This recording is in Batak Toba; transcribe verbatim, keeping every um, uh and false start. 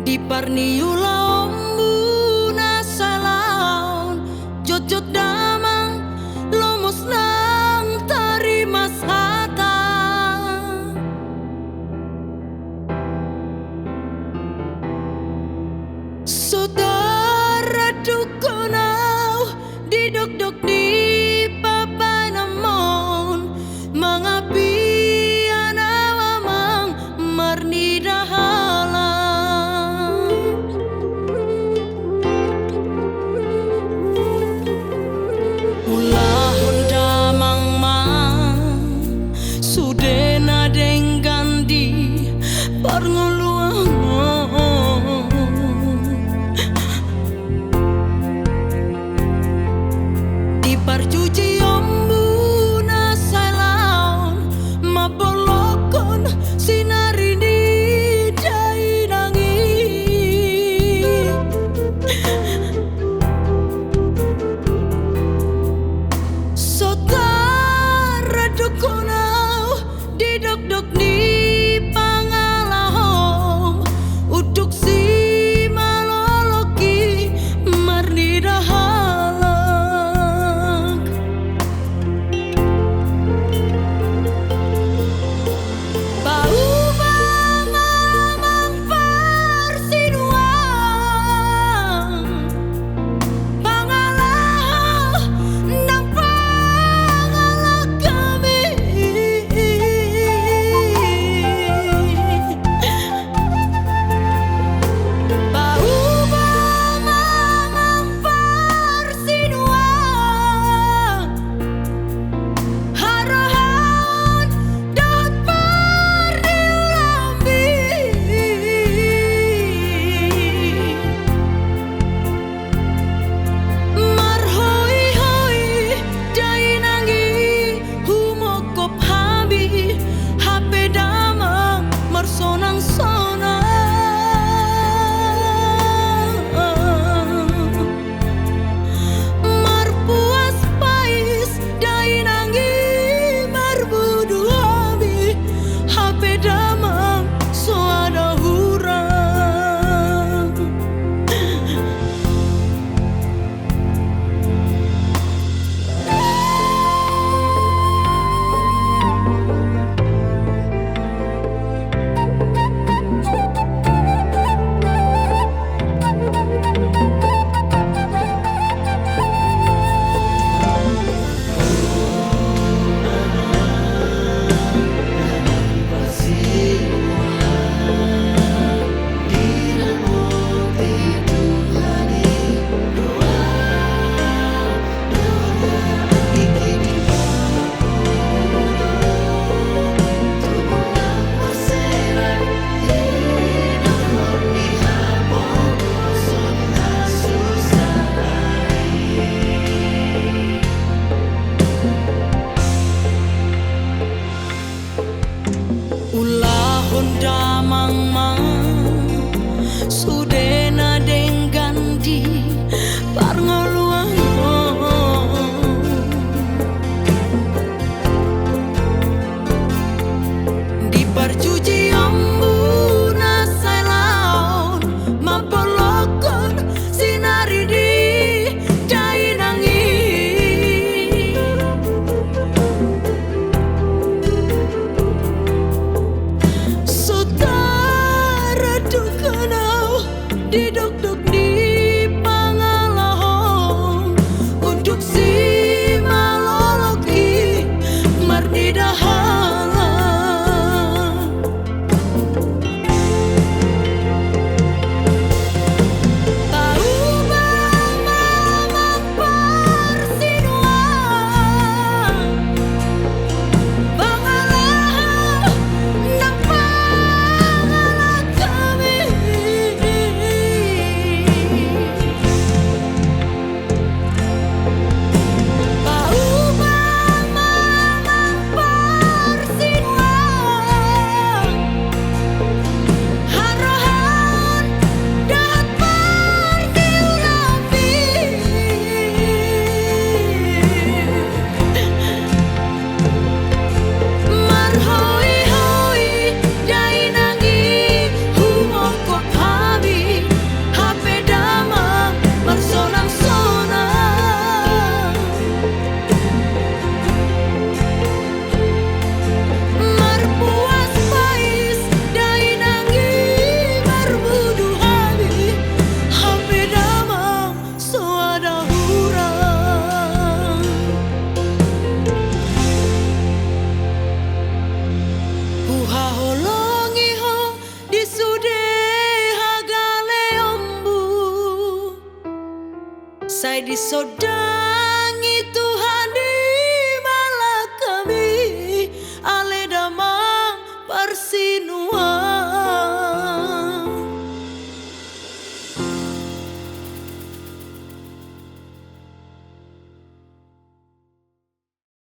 Di parniulaonmuna salaon, jotjot damang, lomos nang tarimas hata. So taranduk hon au di dokdok ni papanamon, mangapian au amang marnida halak. Ulahon damang ma sude na denggan di parngoluan on. Di parjujionmuna salaon, mambolongkon sinari ni dainang i. So taranduk hon au di dokdok ni pangalahom, unduk simalolongki marnida halak. Paubang amang parsinuan, pangalaho nang pangalahon hami. Paubang amang parsinuan, harohaon dohot parniulaonmi. Marhoihoi dainang i humongkop hami, hape damang marsonang-sonang. Marpuas pais dainang i marboru hami, hape damang so adong hurang. Ulahon damang ma sude na denggan di parngoluan on. Di parjujionmuna salaon, mambolongkon sinari ni dainang i. So taranduk hon au di dokdok ni pangalahom, unduk simalolongki marnida halak. Paubang ma amang parsinuan, pangalaho nang pangalahon hami. Sai disondang